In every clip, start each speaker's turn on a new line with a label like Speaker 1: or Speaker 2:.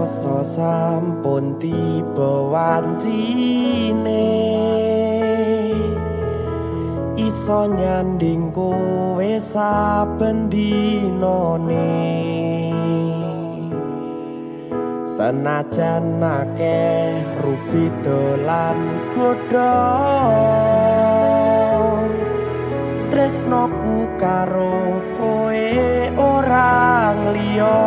Speaker 1: krasa sampun tiba wancine, iso nyanding kowe saben dinane. Senajan akeh rubeda lan godha, tresnoku karo kowe ora ngliya.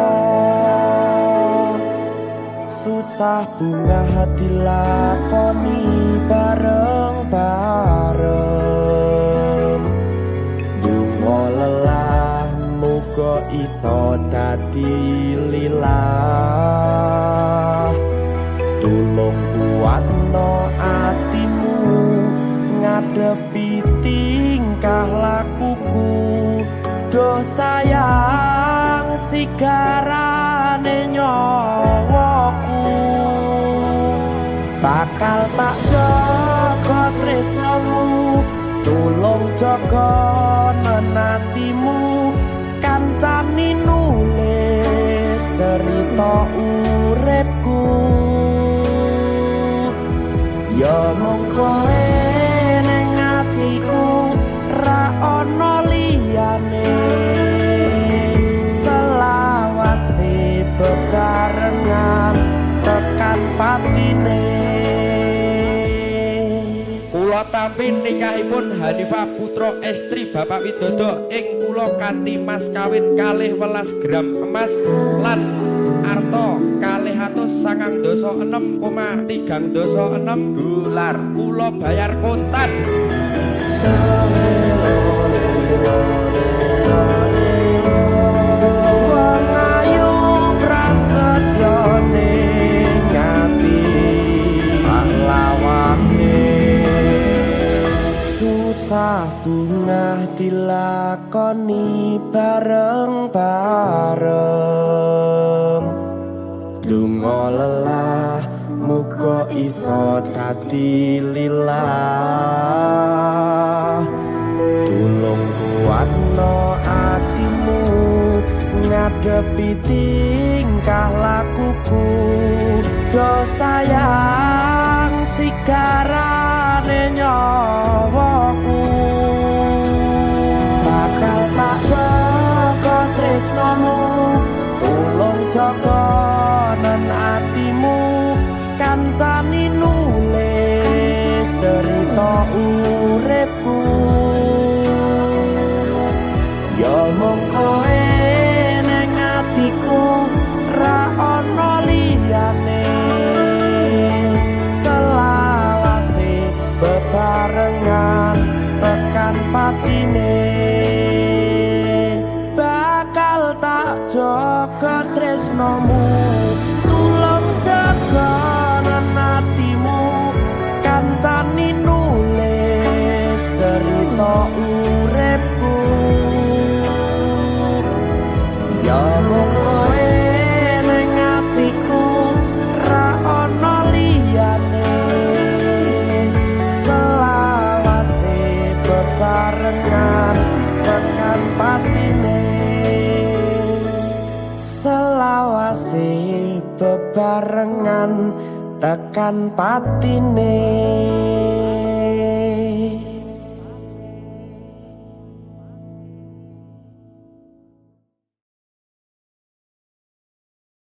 Speaker 1: Susah bungah dilakoni bareng-bareng, donga lelah muga iso dadi lilah. Tulung kuatno atimu ngadepi tingkah lakuku. Duh sayang, sigarane nyawaku, bakal tak jaga tresnomu. Tulung jaga atimu, kancani nulis cerita uripku. Ya mung kowe ning atiku, ra ana liyane. Selawase bebarengan tekan patine.
Speaker 2: Kula tampi nikahipun Hanifah putra estri Bapak Widodo ing kula kanthi mas kawin 12 gram emas lan arta 296,36 dolar. Kula bayar kontan.
Speaker 1: Wong ayu prasetyane ati salawase. Susah bungah dilakoni bareng-bareng, donga lelah muga iso dadi lilah. Tulung kuatno atimu ngadepi tingkah lakuku. Duh sayang, sigarane nyawaku, bakal tak jaga tresnomu. Tulung jaga atimu, kancani nulis cerita uripku. Ya mung kowe ning atiku, ra ana liyane. Selawase bebarengan tekan patine, bakal tak jaga tresnomu. Tulung jaga atimu, kancani nulis cerita uripku. Ya mung kowe ning atiku, ra ana liyane. Selawase bebarengan tekan patine. Selawase bebarengan tekan patine.